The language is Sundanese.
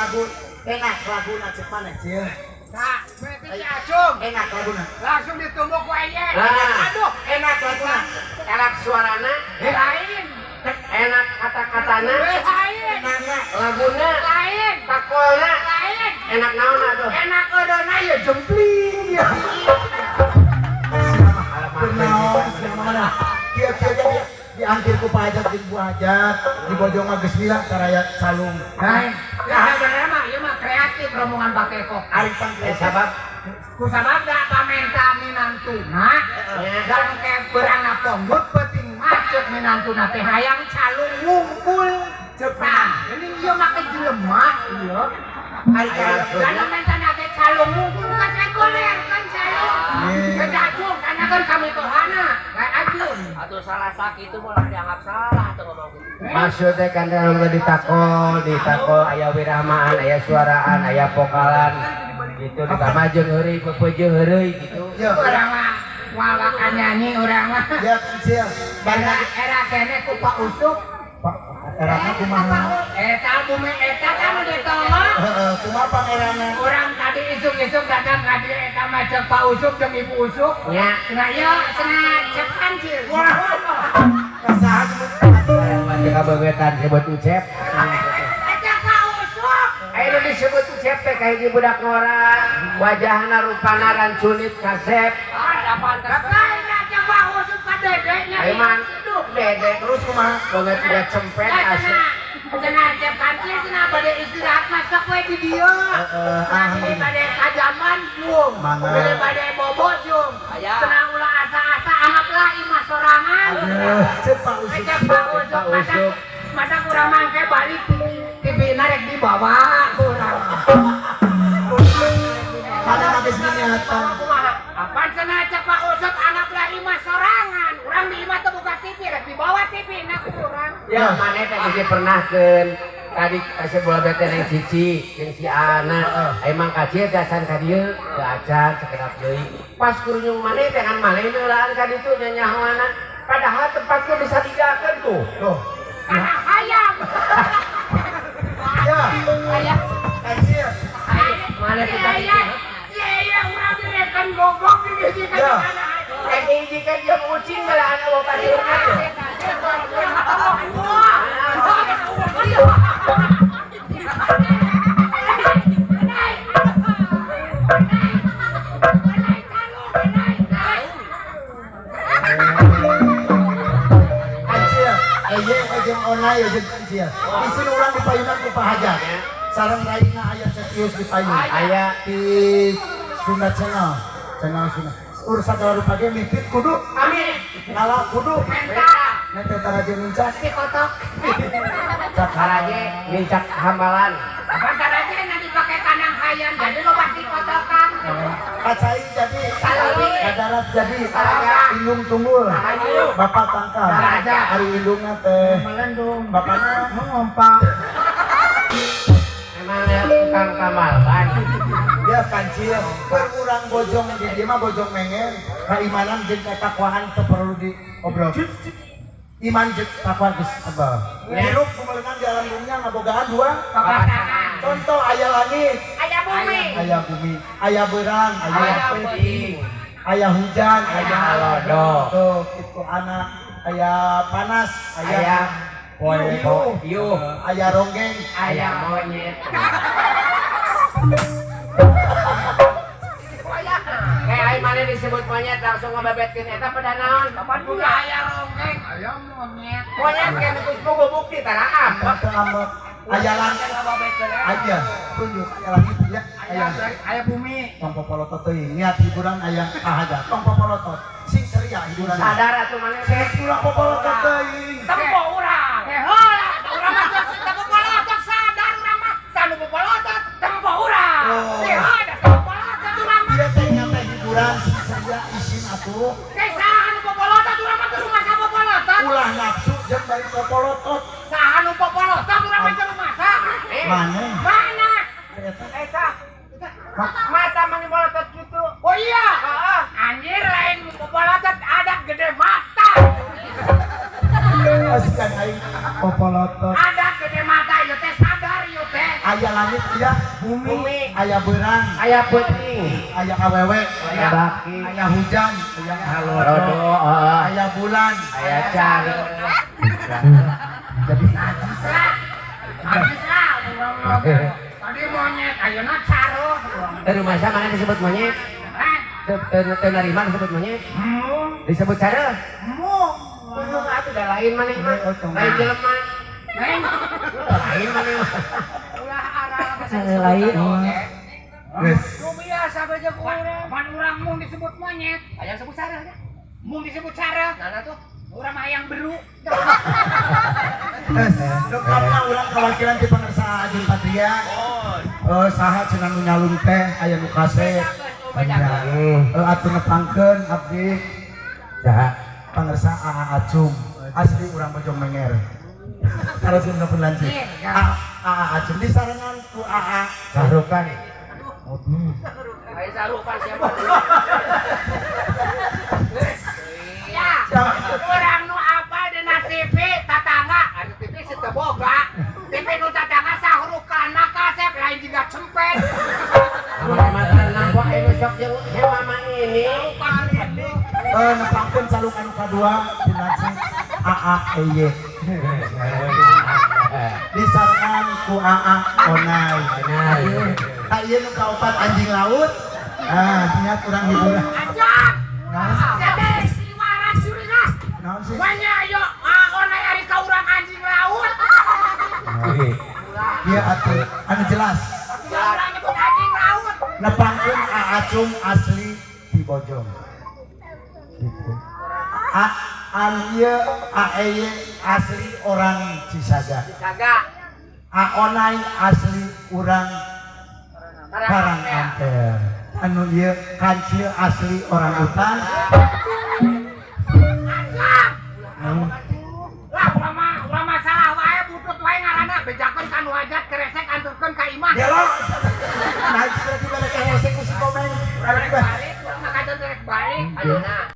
Lagu enak laguna cek maneh, Cil. Nah, berarti si Acung Enak laguna. Langsung ditumbuk ku eye. Nah. Aduh, Enak laguna. Enak suarana, lain. Enak kata-katana, Lain. Enakna. Laguna, Lain. takolna, Lain. Enak naon atuh? Enak eureunna ya jempling ya. Kunaon sia mana? Kieu-kieu jadi diangkir ku Pak Hajat jeung Bu Hajat, di Bojong mah geus lila karaya calung. Nah, ya sebenarnya mah ieu mah kreatif rombongan Bakekok. Ari pang Eh, sabab Ku sabab da pamenta minantuna, dan ke beurangna ponggut peuting macet minantuna teh hayang calung wungkul. Cek. Nah, ini ieu mah ke jelema ieu. Ari kaya Karena menta nage calung wungkul kan sekuler kan calung. Iya. Ke Ajung karena kan kami tohana, kayak Ajung. Atau salah sakit itu malah dianggap salah tuh ngomong gitu. Maksudnya kan dalam ditakol, ditakol aya wirahmaan, aya suaraan, aya vokalan gitu, ditambah jeung heureuy, pepeujeuh heureuy gitu. Ya, Urang mah walakan nyanyi urang mah. ya Cil. Bari Era era kene ku Pak Usup. Pak erana kumaha? Eta bumi eta kan udah ditolong. Heeh, kumaha pangerana? Urang tadi isuk-isuk datang ka dieu eta mah cek Pak Usup jeung Ibu Usup. Nya. Cenah ieu cenah cek kancil. Wah. Kasaha sebut? Mati kabeungetan sebut Ucep. Eta Pak Usup. Ayo nu disebut Ucep teh ka hiji budak ngora, wajahna rupana rancunit kasep. Ada pantas. Lain cek Pak Usup ka dedeknya. Ayo man, dede Terus kumaha? Banget tidak cempet Eh, asli. cenah cenah cek kancil cenah bade istirahat masak we di dieu. Heeh, Nah, ini bade kajaman jung. Mangga. Bade bade bobo jung. Aya. Cenah ulah asa-asa anggaplah imah sorangan. Aduh, cek Pak Usup. Cek Pak Usup Pak mata Usup. Mata kurang mangke balik TV narek dibawa kurang. Mana mah geus niatan. Kumaha? Apaan cenah cek Pak Usup anggaplah imah sorangan. Urang di imah teu boga TV rek dibawa TV na kurang. Ya, mana teh geus pernahkeun tadi kasih bola bete neng Cici, jeung si Ana. Emang kacil dasan ka dieu, teu acan sakedap deui. Pas kurunyung maneh teh kan maneh meulaan ka ditu nyanyahoana. Padahal tempatnya bisa digakeun tuh. Tuh. Karena hayam. Ya, Hayam. kacil. Mana kita Iya, iya, iya, urang direkan gogok di hiji kan Ya. Eh hiji kan jeung ucing belaan eueuh ka dieu tuh. Kancil, eye jeung onai jeung kancil. Isin urang di payunan ku Pak Hajat. Sareng raina aya Cetius di payun. Aya. Di Sunda Channel, channel Sunda. Urus sagala rupa ge mipit kudu, Amin. ngala kudu. Menta, Nete taraje nincak, si kotok. Cak Karaje nincak hambalan. Bentar aja nanti pakai kandang hayam, jadi lo pasti kotokan. Kacai jadi, Salami. kadarat jadi, Salaga. indung tunggul, Ayo. bapak tangkal, Raja. ari indungna teh, Melendung, bapakna mengompak. Emang tukang kamal ban. Ya kancil, keur urang bojong di dieu mah bojong mengen, keimanan jeung ketakwaan teu perlu diobrol. Iman jeung takwa geus tebal. Ya. Hirup kumeleunang di alam dunia ngabogaan dua. Papasangan. Contoh aya langit, Aya bumi. Aya bumi, aya beurang, aya Aya peuting. Aya hujan, aya Aya halodo. Tuh, itu anak, aya panas, aya Aya poe, Yuh. Aya ronggeng, Aya monyet. Kayak ai mana disebut monyet langsung ngebebetkeun eta pada naon? Kapan juga aya ronggeng, aya monyet. Monyet kan geus boga bukti tara apa? Teu ambek. Aya langit, aja, tunjuk aya langit, ya, aya. Aya bumi. Tong popolotot teuing, niat hiburan aya kahaja. Tong popolotot, sing ceria hiburan. Sadar atuh maneh teh. Ulah popolotot teuing. Tempo urang. Eh heula, urang mah teu popolotot sadar urang mah. Sanu popolotot tempo urang. Oh. Eh heula, popolotot urang mah. Ieu teh nyata hiburan sing ceria isin atuh. Teh saha nu popolotot urang mah teu rumasa popolotot. Ulah nafsu jeung bari popolotot. Saha nu popolotot urang mah teu rumasa. Eh, Maneh? Mana? Eta. Eta. Mata mani bolotot gitu. Oh iya. Heeh. Anjir lain popolotot ada gede mata. Asikan aing popolotot. Ada gede mata ieu teh sadar ieu teh. Aya langit aya Bumi. Aya beurang, Aya peuting, aya awewe, aya baki, aya hujan, aya rodo, halodo, heeh. aya bulan. Aya cari. Jadi Najis lah. Najis lah. Tadi monyet, ayeuna caruh. Teu rumasa mana disebut monyet? Hah? Teu teu teu narima disebut monyet? Disebut cara? Mung. Mung atuh da lain maneh mah. Lain jelema. Neng, Lain maneh mah. ulah arah Lain. Geus. Lu biasa baca urang. Pan urang mung disebut monyet. Hayang sebut sarah nya. Mung disebut cara. Nana tuh. Urang mah hayang beru. Geus, lengkapna urang kawakilan ti pangersa Ajun Patria. Oh. Eh, saha cenah nu nyalung teh aya nu kasep. Nya. Atuh nepangkeun abdi Saha? pangersa AA Acung asli urang Bojong Menger. Terus pun lanjut. AA Acung disarengan ku AA Sahrukan. Aduh. Ayo sarukan siapa? Ya, urang nu apal dina TV tatangga. Anu TV teu boga. TV nu tatangga sahrukan maka kasep lain juga cempet. Aman-aman nampak anu sok jeung hema ini. Eh, nepangkeun calung anu kadua pun lanjut AA Eye. Disarengan ku AA Onai. Onai. Tah ieu nu kaopat anjing laut. Ah, niat urang hiburan. Anjang. Naon? Jadi si waras surina. Naon sih? Banyak ayo onai ari ka urang anjing laut. Ieu atuh anu jelas. Atuh urang nyebut anjing laut. Nepangkeun AA Acung asli di Bojong. Gitu. A anu ieu AEY asli orang Cisaga. Saga. A Onai asli urang Karang Ampel. Anu ieu kancil asli orang hutan. Anjang. Lah urang mah salah wae butut wae ngaranna bejakeun ka nu hajat keresek anturkeun ka imah. Gelo. Nah, berarti balik ka hese ku si Komeng. Rek balik, urang mah katon rek balik. Ayeuna.